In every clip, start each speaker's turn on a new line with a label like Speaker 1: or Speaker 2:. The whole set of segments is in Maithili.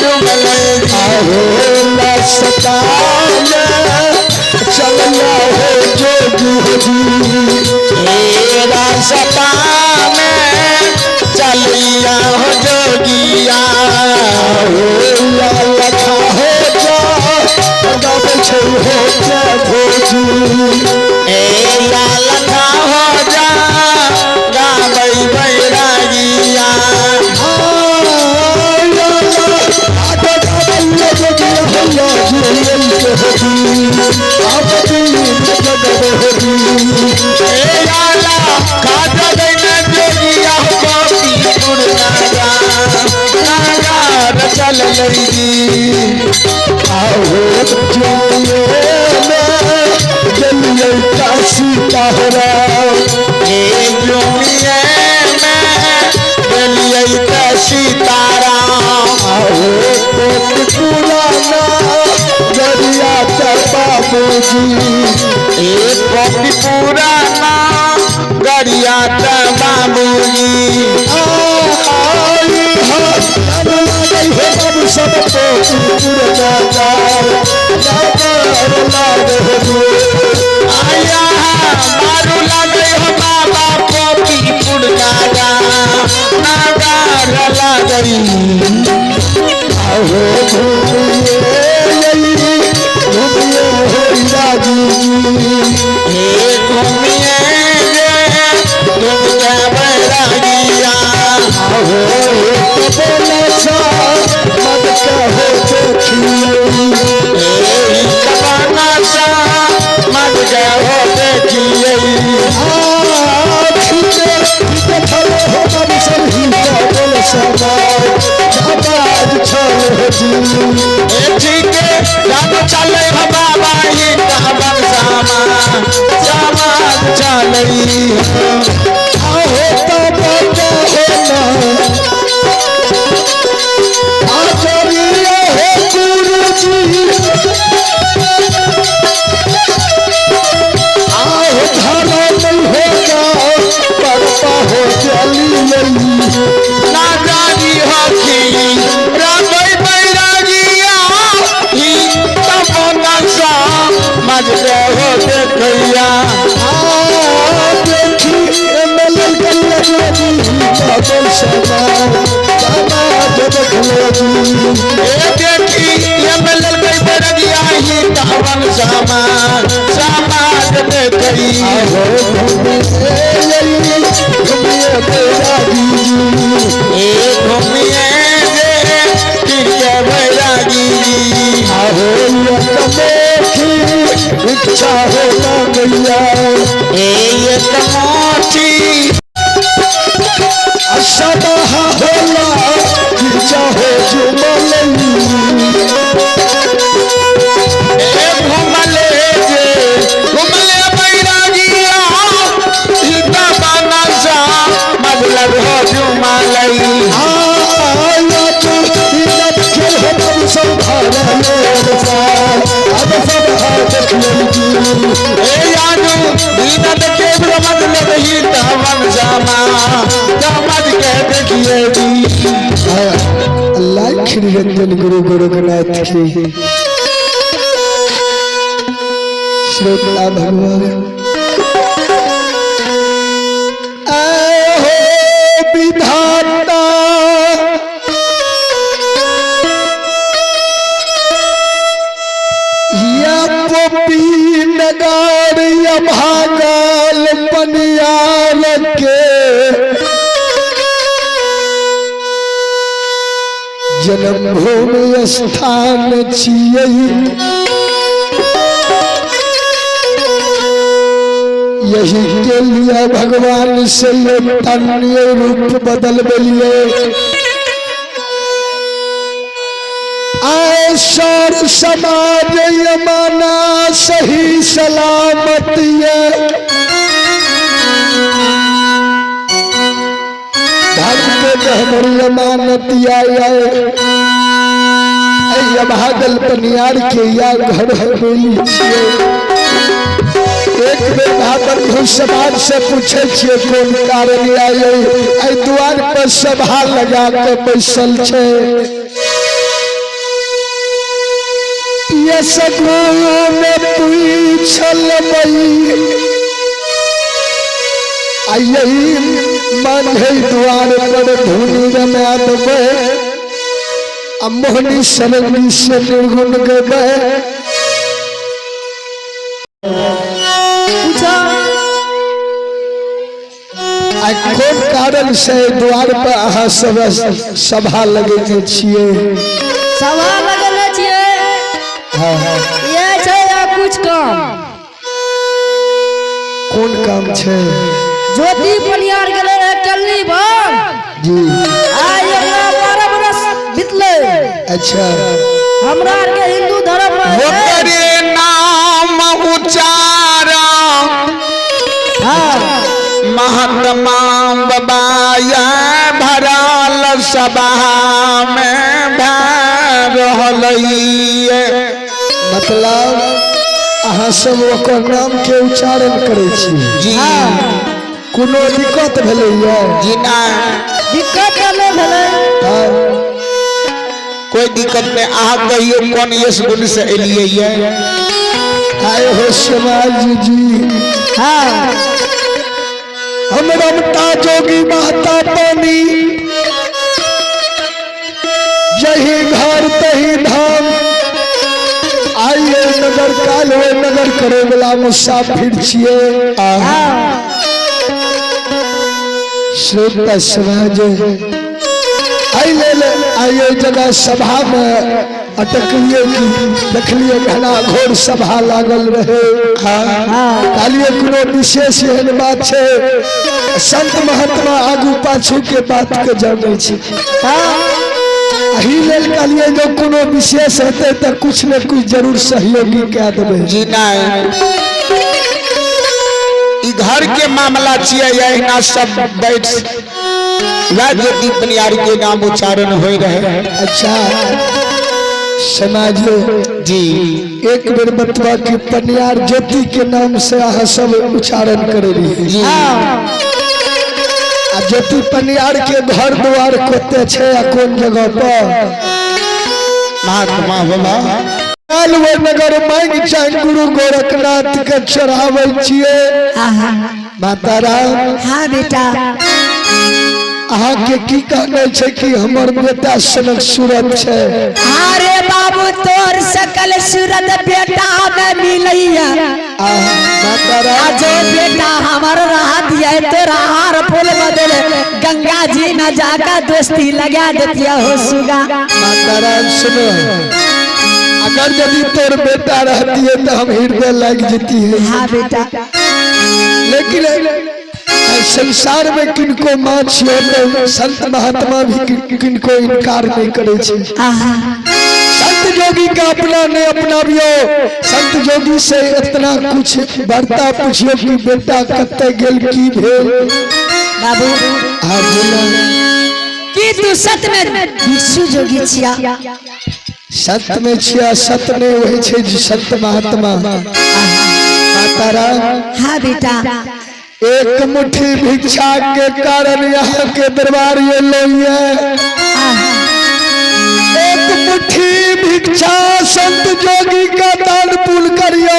Speaker 1: झुमलै।
Speaker 2: आहो सताल चलना हो जोगी जी।
Speaker 1: हे रास्ता में चलिया हो जोगिया।
Speaker 2: आहो लखा हो जा गाबै छै हो जा भोजी।
Speaker 1: ए लखा हो जा गाबै बैरागिया। ए लाला खाजा गैना जोगिया हो गोपीपुर नागा नागार चललै जी। हे जुमिए में गेलियै तऽ सीताराम। ए गोपी पुराना गरिया तऽ बाबूजी।
Speaker 2: सब
Speaker 1: आया मारू लागै हो बाबा गोपीपुर नागा नागार लागै।
Speaker 2: आहो घूमिए घूमिए हो राजी।
Speaker 1: हे घूमिए गे तुम के बैरागिया।
Speaker 2: आहो बोला सा मत कहो देखिए।
Speaker 1: हे कबाना सा मत गो देखिए। ए ठीके जानो चलै हो बाबा ही कावन सामा सामा चलै। ना जानी हो की राबै बैरागिया ही तपना सा मज हो देखैया। ए देखी ये मिलल गई बैरागिया ही तपन सामा समाज देखई। ए घूमिए जे तिरके बैरागी।
Speaker 2: इच्छा हो ना गैया।
Speaker 1: ए एक मोठी
Speaker 2: सदा होला इच्छा हो जुमलई।
Speaker 1: ए घुमले जे घुमले बैरागिया सीता बनसा मतलब हो झुमलई।
Speaker 2: आया तू खेल हो तब सब अब सब देख लेगी।
Speaker 1: ए जानू दीना देखे मतलब ही तवन जामा समझ के देखिए जी।
Speaker 2: अल्लाह निरंजन गुरु गोरखनाथ की। श्रोता भगवान आए हो विधाता या पोपी नगार या भागल पनियार के जन्मभूमि स्थान छियै। यही के लिए भगवान से ये तन्य रूप बदल लिए। आए सर समाज यमाना सही सलामत ये धर्म के गहबर यमानत आए भागल पनियार के या घर हवेली छियै। एक बेर भागल समाज से पूछे छियै कोन कारण आए एहि द्वार पर सभा लगा के बैसल छै। ये सगुन पूछल आ यही मांझे द्वार पर धुनी रमा देबै आ मोहनी सरंगी से निर्गुण गेबै। आ कोन कारण से द्वार पर अहाँ सब सभा लगेने छियै?
Speaker 3: सभा लगेने छियै।
Speaker 2: हाँ हाँ।
Speaker 3: ये छै आ कुछ काम।
Speaker 2: कोन काम छै?
Speaker 3: ज्योति पनियार गेलै रहे कल्ली बन
Speaker 2: जी।
Speaker 3: आइ एकरा 12 बरस बीतलै।
Speaker 2: अच्छा।
Speaker 3: हमरा आरके हिंदू धर्म में
Speaker 1: ओकरे नाम उच्चारण
Speaker 3: हाँ।
Speaker 1: महात्मा बाबा या भरल सभा में भए रहल।
Speaker 2: मतलब अहाँ सब ओकर नाम के उच्चारण करै छी
Speaker 1: जी।
Speaker 2: कोनो दिक्कत भेलै यऽ?
Speaker 1: जी ना।
Speaker 3: दिक्कत तऽ नहि भेलै।
Speaker 2: हाँ।
Speaker 1: कोई दिक्कत नहीं। अहाँ कहियो कोन यश गुण से एलियै ये?
Speaker 2: आए हो समाज जी।
Speaker 3: हाँ।
Speaker 2: हम रमता जोगी माता पानी यही घर तही धाम आइए नगर काल हो नगर करे वाला मुसाफिर छिए। श्रोता समाज आई ले ले आइए जगह सभा में अटकलिए की देखलिए घना घोर सभा लागल रहे। कहलिए कोनो विशेष एहन बात छै संत महात्मा आगू पाछू के बात के जानै छै। एही लेल कहलिए जो कोनो विशेष हेतै तऽ कुछ ने कुछ जरूर सहयोगी कए देबै।
Speaker 1: जी नहीं, ई घर के मामला छियै, एहिना सब बैठ वएह ज्योति पनियार के नाम उच्चारण हो रहे।
Speaker 2: अच्छा समाज
Speaker 1: जी।
Speaker 2: एक बेर बतवा कि पनियार ज्योति के नाम से अहाँ सब उच्चारण करे रहियै
Speaker 1: जी।
Speaker 2: आ ज्योति पनियार के घर द्वार कते छै आ कोन जगह पर?
Speaker 1: महात्मा बाबा
Speaker 2: काल वो नगर मांग चाहे गुरु गोरखनाथ के चढ़ाबै छियै। माता राम।
Speaker 4: हाँ बेटा।
Speaker 2: अहाँ के की कहने छै कि हमर बेटा सनक सूरत छै?
Speaker 4: अरे बाबू तोर सकल सूरत बेटा में मिलैया।
Speaker 2: माता राम।
Speaker 4: जो बेटा हमर रहा दिया तोरा हार फूल बदल गंगा जी न जाकर दोस्ती लगा देतिया हो सुगा।
Speaker 2: माता राम सुनो, अगर यदि तोर बेटा रहती है तो हम हृदय लग जती है।
Speaker 4: हाँ बेटा।
Speaker 2: लेकिन संसार में किनको माँ छियो तो संत महात्मा भी किनको इनकार नहीं करे छे। संत जोगी का अपना नहीं अपनाबियो, संत जोगी से इतना कुछ बढ़ता पूछियो कि बेटा कत्ते गेल की भेल।
Speaker 4: बाबू
Speaker 2: हाँ बोला।
Speaker 4: की तू सत में भिक्षु जोगी छिया?
Speaker 2: सत में छिया, सत नहीं वही छे जी संत महात्मा। माता राम।
Speaker 4: हाँ बेटा।
Speaker 2: एक मुट्ठी भिक्षा के कारण यहाँ के दरबार ये लोइए। एक मुट्ठी भिक्षा संत जोगी का दान पुल करियो।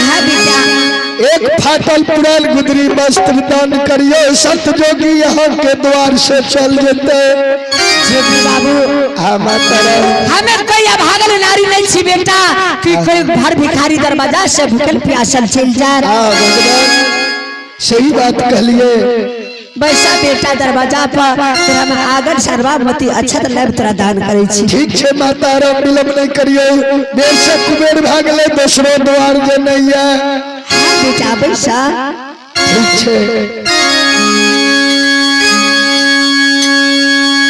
Speaker 4: हाँ बेटा।
Speaker 2: एक फाटल पुरान गुदरी वस्त्र दान करियो, संत जोगी यहाँ के द्वार से चल जेते।
Speaker 4: जोगी बाबू।
Speaker 2: हाँ माता राम।
Speaker 4: हमें कोई अभागल नारी नहीं छी बेटा कि कोई भर भिखारी दरवाजा से भूखल प्यासल चल जा।
Speaker 2: हाँ भगवान सही बात कहलिए।
Speaker 4: वैसा बेटा दरवाजा पर हम आगन सर्वामती अक्षत लेब तोरा दान करे छी।
Speaker 2: ठीक छे माता राम, विलंब नहीं करियो, देर से कुबेर भागले दोसरो द्वार जे नहीं है।
Speaker 4: हाँ बेटा बैसा।
Speaker 2: ठीक छे।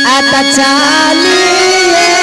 Speaker 4: आता चालिए गया।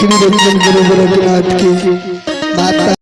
Speaker 2: श्री रंजन गुरु गोरखनाथ की माता।